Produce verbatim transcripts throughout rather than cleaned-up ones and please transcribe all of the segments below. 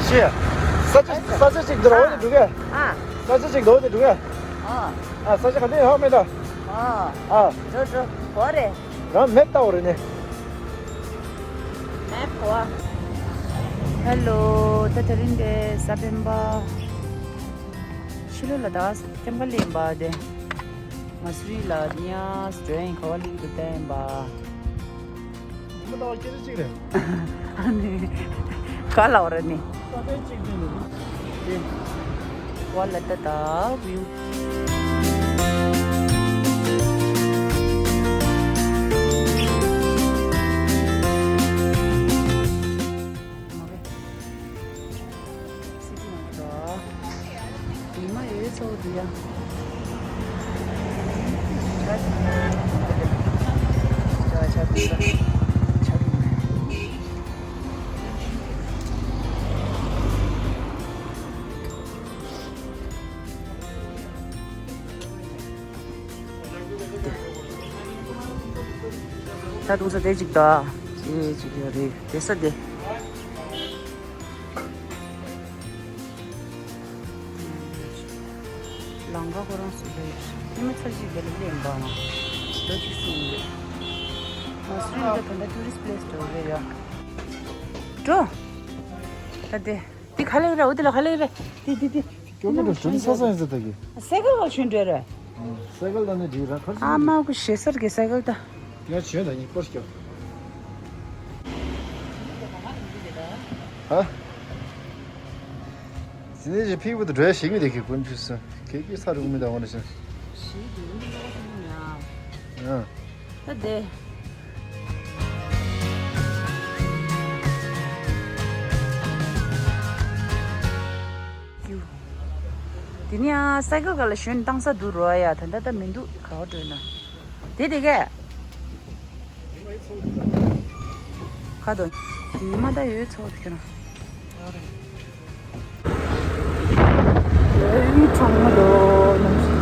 ཅི། ས་ཆ་ས་ཆ་ཅིག་འདིར་འོ་ནི་འགྲོ་གས། ཨ། ས་ཆ་ཅིག་འདིར་འོ་ནི་འགྲོ་གས། ཨ། ཨ། ས་ཆ་ག་ནས་ཧ་མེད་ད། ཨ། ཨ། འགྲོ་འགྲོ་གོ་རེད། རང་མེད་ལྟ་བོ་རེད་ནི། མེད་གོ། ཧེ་ལོ། ད་དེ་རིང་འདི་གཟའ་སྤེན་པ། ཕྱི་ལོ་ལ་ད་སྐྱབས་མགོན་ལེན་པ་དེ། ང་སུ་རི་ལ་ཉ་སི་ཏྲེན་ག་བ་ལིང་དུ་བསྟན་པ། ཉི་མ་ལྟ་བ་སྐྱེ་རིགས་གཅིག་རེད། ཨ་ནི། ག་ལ་བ་རེད་ནི། ས་པན་གཅིག་དེ་ནི། དེ། བ་ལ་ད་ད་བིའུ། ཉི་མ་ཡོད་ཚོ་འདི་ཡ། ཆ་ཆ་ཆ་ཆ། ད་དུང་ས་དེ་གཅིག་ད། དེ་གཅིག་ཡོད་རེད་དེ་ས་དེ། ལང་ཀ་ཁོ་རང་སུ་རེད། ཉི་མ་ཚར་གཅིག་དེ་ལ་སླེབས་པ་ང་། ལོ་གཅིག་སོང་རེད། ང་སུ་རེད་ད་ད་ལྟ་ཊུ་རི་སི་པི་ལེ་སི་འགྲོ་རེད་ཡ། འགྲོ། ད་དེ། འདི་ག་ལེགས་རེད། འོ་འདི་ལ་ག་ལེགས་རེད། འདི་འདི་འདི། སྐྱོ་མོ་འགྲོ་ཞོན་ས་ས་ཡིན་ས་ད་གི། སའི་ཀལ་ལ་ཞོན་འགྲོ་རེད། སའི་ཀལ་ལ་ནི་འདི་རང་ཁར་ཨ་མ་གུ་ཞེ་སར་གི་སའི་ཀལ་ད། ཡ་ཞོན་ད་ནི་པོར་སྐྱོ། ཧ། ཟི་ནི་ཞིག་ཕིག་བུ་དུ་འགྲོ་ཞིག་མི་དེ་གི་ཀུན་ཆུ་སུ་ཁེ་ཀི་ས་རུང་མི་ད་འོ་ན་ཞིག་ཞིག་གི་མི་ལོག་ཞིག་མི་ཡ། ཡ། ད་དེ། ཡུ། དེ་ནི་ཨ་སའི་ཀལ་ག་ལ་ཞོན་བཏང་ས་འདུག་རོ་ཡ། ད་ད་ད་མི་འདུག་ག་བ་འགྲོ་ན། དེ་དེ་གས། ཁ་དོ། ཉི་མ་ད་ཡོད་ཚོགས་ཁྱོད་རང་།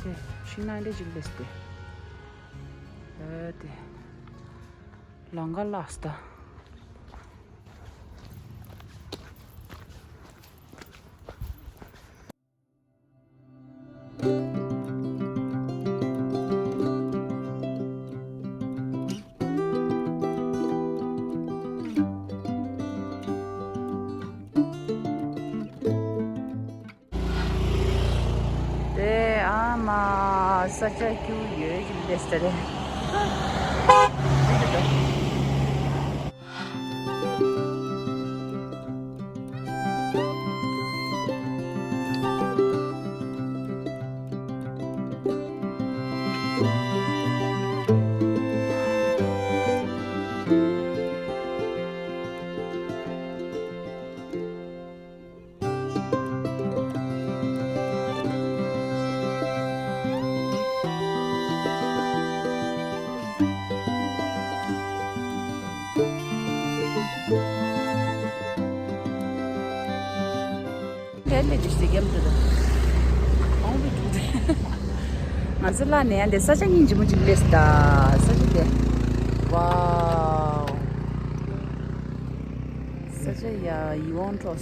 དེ་ཤིང་ནགས་འདྲ་ཅིག་སླེབས་ཏེ། ཨ་དེ། ལང་ཀ་ལགས་ད། དེ་ཨ་མ་ས་ཆ་སྐྱིད་པོ་ཡོད་ཀྱི་རེད་ཟེར་རེད། དེ་ལས་ཀྱི་སི་གེམ་དུ་དང་། ཨོང་བི་ཀྲུ་དེ། ང་ཚོ་ལ་ནས་ཡང་དེ་ས་ཆ་སྙིང་རྗེ་མོ་ཅིག་སླེབས་ད། ས་ཆ་དེ། ཝའོ། ས་ཆ་ཡ་ཡིད་དབང་འཕྲོག་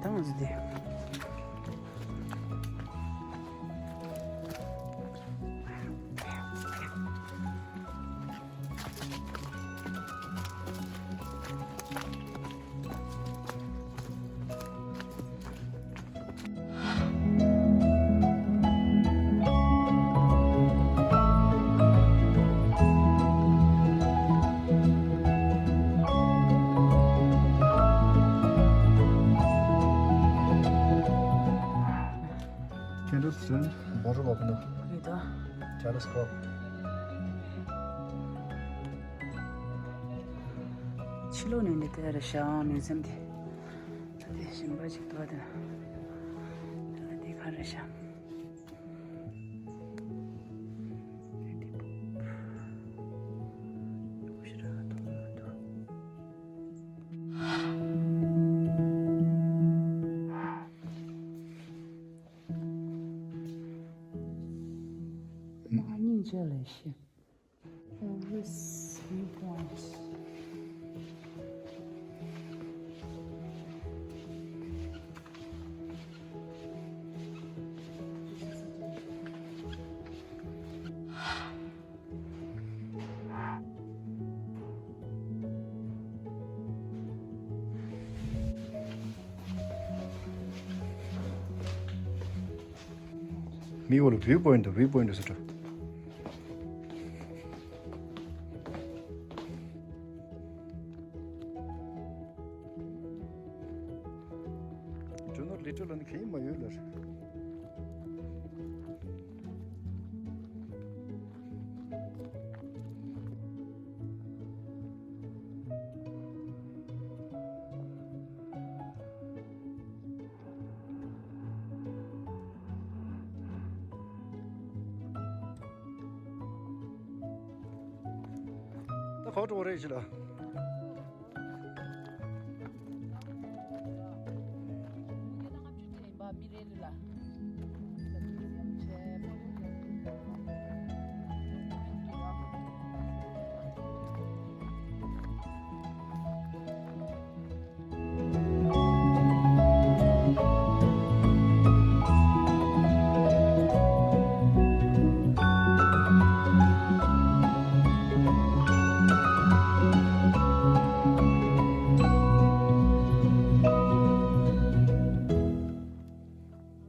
ཐང་ཟི་དེ། Candles and bottle opener. ཡོད་དོ། Telescope. ཕྱི་ལོགས་ནས་འདི་ལྟ་རེད་ཤག་མུ་ཟེམ་དེ། ད་དེ་ཞིམ་པ་ཅིག་འདུག་དེ། ད་དེ་ག་རེད་ཤག་དེ་དེ་པོ། ཞེ་དྲག་མཐོང་མ་འདུག་མ་ཉིན་ཅི་ལས་ཤེས། Always viewpoints. མི་འོ་ལ་བིའུ་པོ་ཡིན་དུ་བིའུ་པོ་ཡིན་དུ་ཟེར་འགྲོ། འགྲོ་ནོར་ལི་ཏྲ་ལ་ནི་གང་ཡིན་མ་ཡོད་ལ། ད་ག་པར་འགྲོ་བ་རེད་ཅི་ལ། ང་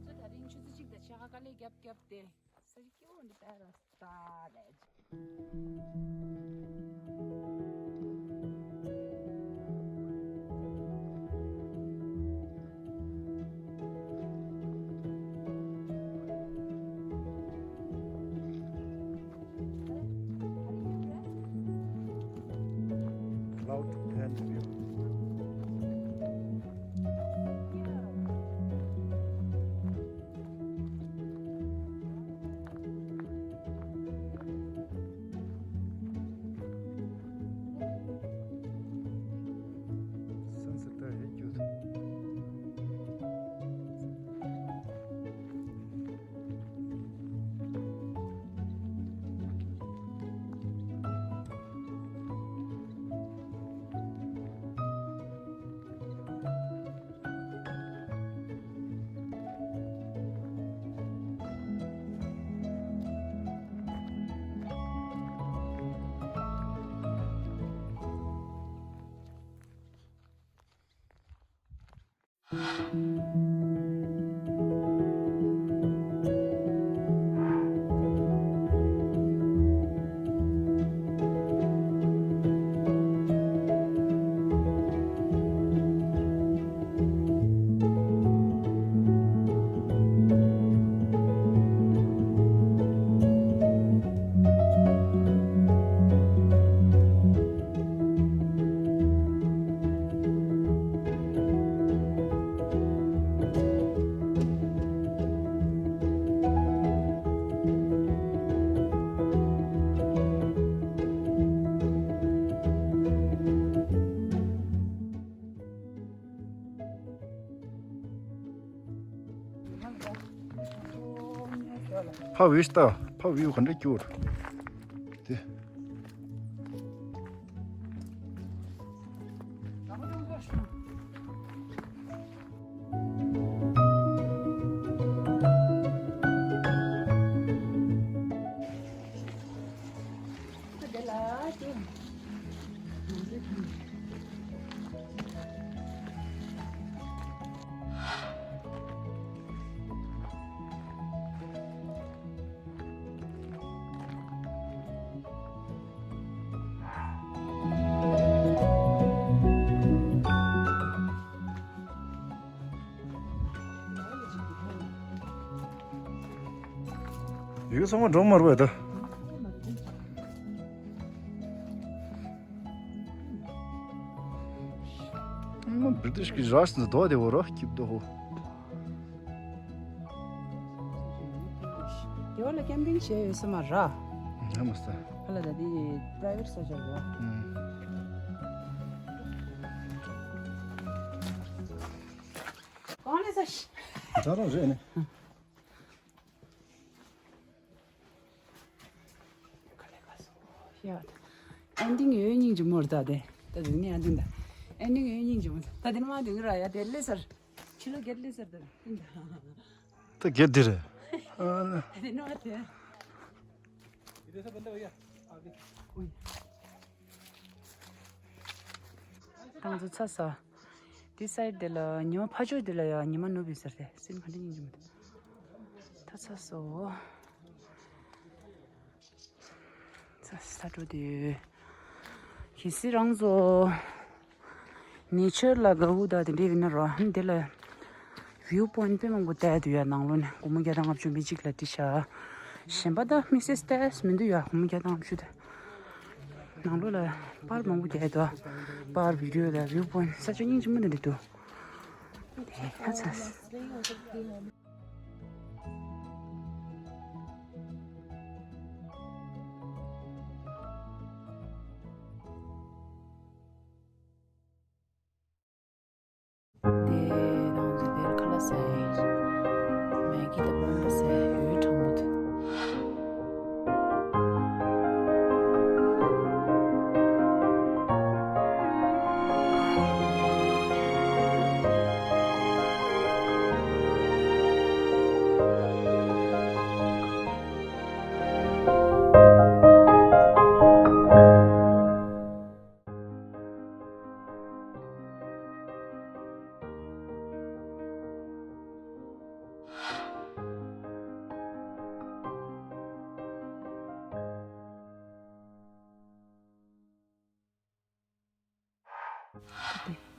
ཚོ་ད་རིང་ཆུ་ཚོད་གཅིག་དང་ཕྱེད་ཀ་དཀའ་ལས་བརྒྱབ་བརྒྱབ་སྟེ། ས་ཆ་སྐྱིད་པོ་འདི་ལྟར་ར་ད་ལས། Cloud and view. Sunset ད་ཧེ་ཁྱོད། ཕ་བེ་ཤི་ཏ། ཕ་བེའུ་ག་འདྲ་སྐྱོ་ར། དེ། ཡིག་ཚང་མ་འགྲོ་མ་རུང་བས་ད། ཨ་མ་བི་རི་ཊི་ཤི་གི་ར་སི་འདི་རྡོ་དེ་འོ་རོ་སྐྱིབ་རྡོ་ཧོ། དེ་བ་ལ་ཀེམ་པིང་བྱས་ཡོད་ས་མ་ར། ཨ་མ་ས། ཧ་ལ་ད་དེ་པ་རའི་ཝེ་ཊི་སི་ཊྲག་ཅར་རེད་བ། ཨུམ། གང་ནས་ས་ཤི། ད་རང་རེད་ནི། ཡ། ཨན་ཏིང་ཡོད་སྙིང་རྗེ་མོ་རེད་ད་དེ། ད་དུང་ནི་ཨན་ཏིང་ད། ཨན་ཏིང་ཡོད་སྙིང་རྗེ་མོ་རེད། ད་དེ་ནི་མ་དུང་ར་ཡ་དེ་ལེ་སར། ཕྱི་ལོ་གེར་ལེ་སར་ད། ད་གེར་དེ་རེད། ད་དེ་ནི་མ་དེ། ཏང་ཙུ་ཚ་ས། དེ་སའིཌ་དེ་ལ་ཉི་མ་ཕ་ཕྱོགས་དེ་ལ་ཡང་ཉི་མ་ནུབ་པའི་ཟེར་ཏེ་སེམས་ག་འདྲ་སྙིང་རྗེ་མོ་དེ། ད་ཚ་སོ། ཚ་ས་འགྲོ་དེ། གལ་སྲིད་རང་ཚོ་ནེ་ཅར་ལ་དགའ་བོ་དང་དེ་འདྲ་ཡིན་ན་རོ་ཧན་དེ་ལ་བིའུ་པོ་ཡིན་ཊི་དཔེ་མང་པོ་བལྟས་འདུག་ཡ། ནང་ལོགས་ནས་སྒོར་མོ་བརྒྱ་དང་ལྔ་བཅུ་མི་གཅིག་ལ་བྲིས་ཤག་གཞན་པ་ད་དམིགས་བསལ་ལྟས་མི་འདུག་ཡ། སྒོར་མོ་བརྒྱ་དང་ལྔ་བཅུ་དེ། ནང་ལོགས་ལ་པར་མང་པོ་རྒྱག་འདུག་པར་བི་ཌིའོ་དང་བིའུ་པོ་ཡིན་ཊི་ས་ཆ་སྙིང་རྗེ་མོ་འདི་འདྲ་འདུག་ཨེ་ད་ཚ། དེ་དང་དེ་དེར་ཁ་ལག་ཟས། མེ་གི་དང་པོ་ཟས། ཡོས་གྲང་མོ་དེ།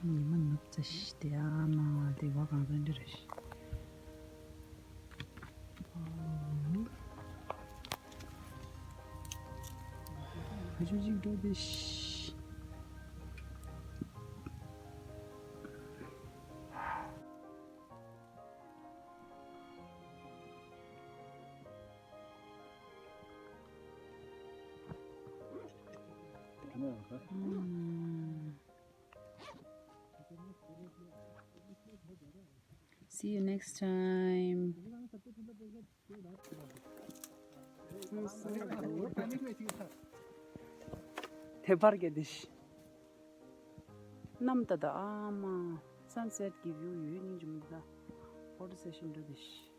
ཉི་མ་ནུབ་ཙམ་ཞིག་དེ་ཨ་མ་དེ་བ་གང་ཚང་འདི་རེད། ཁ་ཆུ་ཅིག་འགྲོ་དེ་ཤི། See you next time. དེ་པར་གྱི་དེ་ཤི། གནམ་ད་ད་ཨ་མ། སན་སེཊ་གི་བིའུ་ཡོད་སྙིང་རྗེ་མོ་ད། ཕོ་ཊོ་སེ་ཤན་འགྲོ་དེ་ཤི།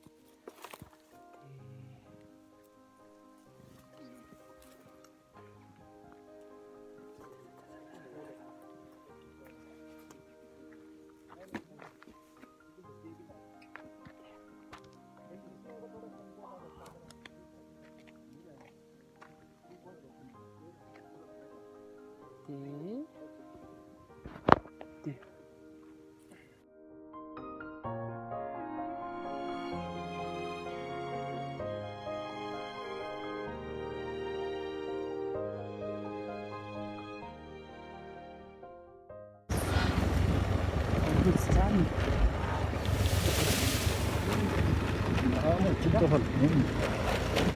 དེ།